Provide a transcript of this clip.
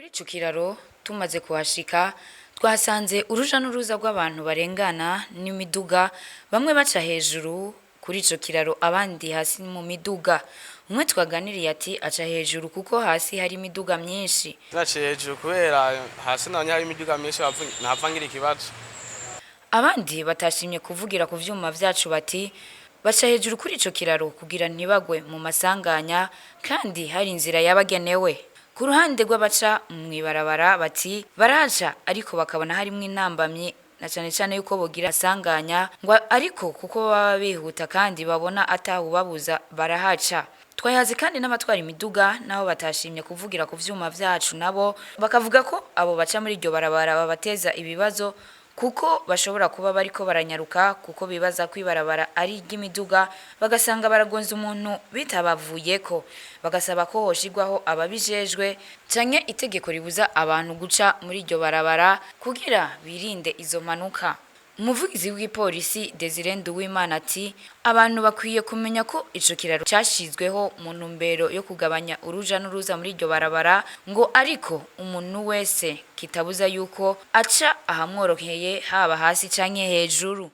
Kuri ico kiraro tumaze kuhashika, twahasanze uruja n'uruza rw'abantu barengana n'imiduga, bamwe baca hejuru kuri ico kiraro, abandi hasi mu miduga. Umwe twaganiriye ati aca hejuru kuko hasi hari imiduga myinshi. Naciye hejuru kubera hasi nabonye hari imiduga myinshi, nahava ngira ikibazo. Abandi batashimye kuvugira ku vyuma vyacu bati baca hejuru kuri ico kiraro kugira ntibagwe mu masanganya kandi hari inzira yabagenewe. Ku ruhande rw'abaca mw'ibarabara bati barahaca ariko bakabona harimwo intambamyi, na cane cane yuko bogira asanganya ngo, ariko kuko baba bihuta kandi babona atawubabuza barahaca. Twayaze kandi n'abatwara imiduga, nabo batashimye kuvugira ku vyuma vyacu, nabo bakavuga ko abo baca muri iryo barabara babateza ibibazo kuko bashobora kuba bariko baranyaruka kuko bibaza ko ibarabara ari iry'imiduga, bagasanga baragonze umuntu bitabavuyeko, bagasaba ko hoshirwaho ababijejwe canke itegeko ribuza abantu guca muri iryo barabara kugira birinde izo mpanuka. Umuvugizi w'igipolisi Desire Nduwimana ati abantu bakwiye kumenya ko ico kiraro cashizweho mu ntumbero yo kugabanya uruja n'uruza muri iryo barabara, ngo ariko umuntu wese kitabuza yuko aca ahamworoheye, haba hasi canke hejuru.